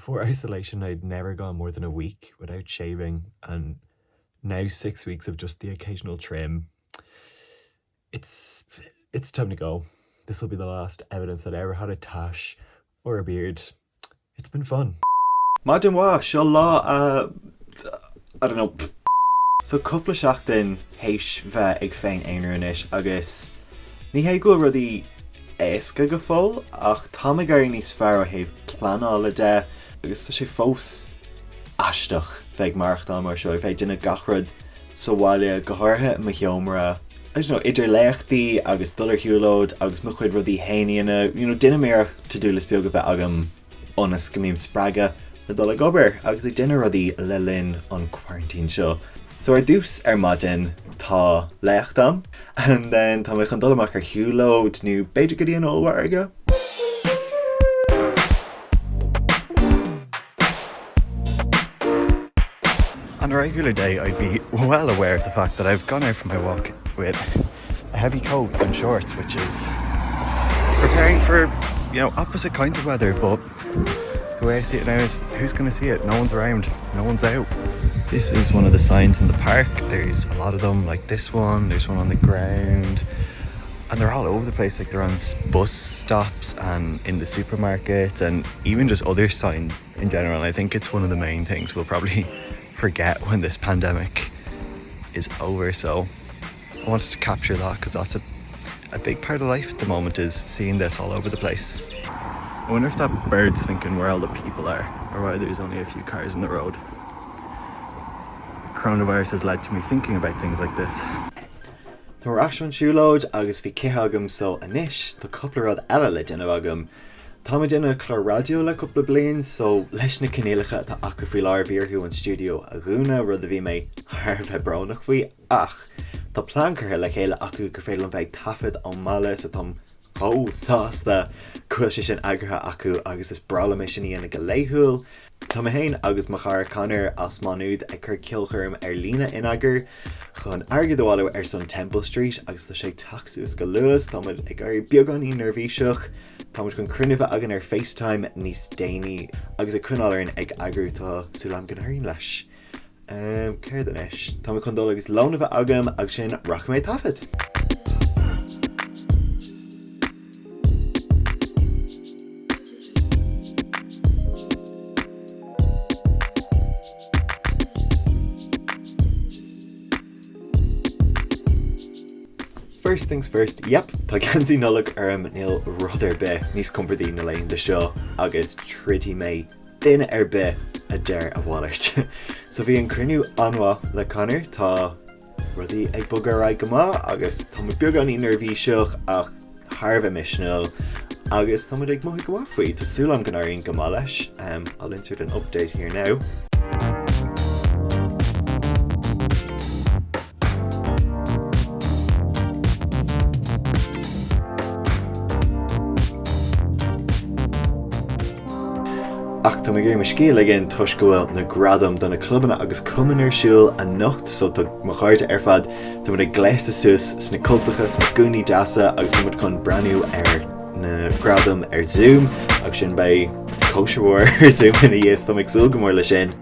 Before isolation I'd never gone more than a week without shaving and now 6 weeks of just the occasional trim. It's it's time to go. This will be the last evidence that I ever had a tash or a beard. It's been fun. Maidin mhaith, seo lá a I don't know. So cúpla seachtain théis bheith ag féin-aonrú anois agus ní hé go bhfuil rudaí éasca go fóill ach táim ag éirí níos fearr ó thaobh pleanála de agus tá sé fós aisteach bheith ag maireachtáil mar seo, bheith ag déanamh gach rud sa bhaile, go háirithe i mo sheomra, I don't know, idir léachtaí agus dul ar shiúlóid agus mo chuid rudaí féin a dhéanamh, you know, déanaim iarracht to-do list beag a bheith agam ionas go mbím spreagtha le dul ag obair agus ag déanamh rudaí le linn an quarantine seo. So ar dtús ar maidin tá léacht agam and then tá mé chun dul amach ar shiúlóid nó b'fhéidir go dtí an ollmhargadh. On a regular day I'd be well aware of the fact that I've gone out for my walk with a heavy coat and shorts which is preparing for you know opposite kinds of weather but the way I see it now is who's gonna see it? No one's around, no one's out. This is one of the signs in the park. There's a lot of them like this one, there's one on the ground and they're all over the place like they're on bus stops and in the supermarket and even just other signs in general. I think it's one of the main things we'll probably forget when this pandemic is over so I wanted to capture that because that's a, a big part of life at the moment is seeing this all over the place. I wonder if that bird's thinking where all the people are or why there's only a few cars in the road. Coronavirus has led to me thinking about things like this. Tá mé ar ais ón siúlóid agus bhí cith agam so anois tá cúpla rud eile le déanamh agam. Táim ag déanamh clár raidió le cúpla bliain so leis na coinníollacha atá acu faoi láthair bhí orthu an stiúideo a dhúnadh, rud a bhí mé thar a bheith brónach faoi ach tá plean curtha le chéile acu gur féidir liom bheith ag taifead ón mbaile so táim chomh sásta go bhfuil sé sin eagraithe acu agus is breá liom é sin a dhéanamh go laethúil. Tá mé féin agus mo chara Conor as Má Nuad ag cur ceolchoirm ar líne in eagar chun airgead a bhailiú ar son Temple Street agus tá sé ag teacht suas go luas, tá muid ag éirí beagáinín neirbhíseach. Tá muid chun cruinniú a bheith againn ar FaceTime níos déanaí agus ag coinneáil orainn ag eagrú, tá súil agam go n-éiríonn leis. Céard anois? Tá mé chun dul agus lón a bheith agam agus ansin rachaidh mé ag taifead! First things first, yep, tá geansaí Nollag orm, níl rud ar bith níos compordaí na laethanta seo agus troidfidh mé duine ar bith a deir a mhalairt. So bhí an cruinniú an-mhaith le Conor, tá rudaí ag bogadh ar aghaidh go maith agus tá muid beagáinín neirbhíseach ach thar a bheith misniúil agus tá muid ag mothú go maith faoi. Tá súil agam go n-éiríonn go maith leis. Um, I'll insert an update here now. Ach tá mé ag iarraidh mo scíth a ligean toisc go bhfuil na gradaim do na clubanna agus cumainn ar siúl anocht so tá mo chairde ar fad, tá muid ag gléasadh suas sna cultacha, sna gúnaí deasa agus tá muid chun breathnú ar na gradaim ar Zoom agus ansin beidh cóisir mhór ar Zoom ina dhiaidh so tá mé ag súil go mór leis sin.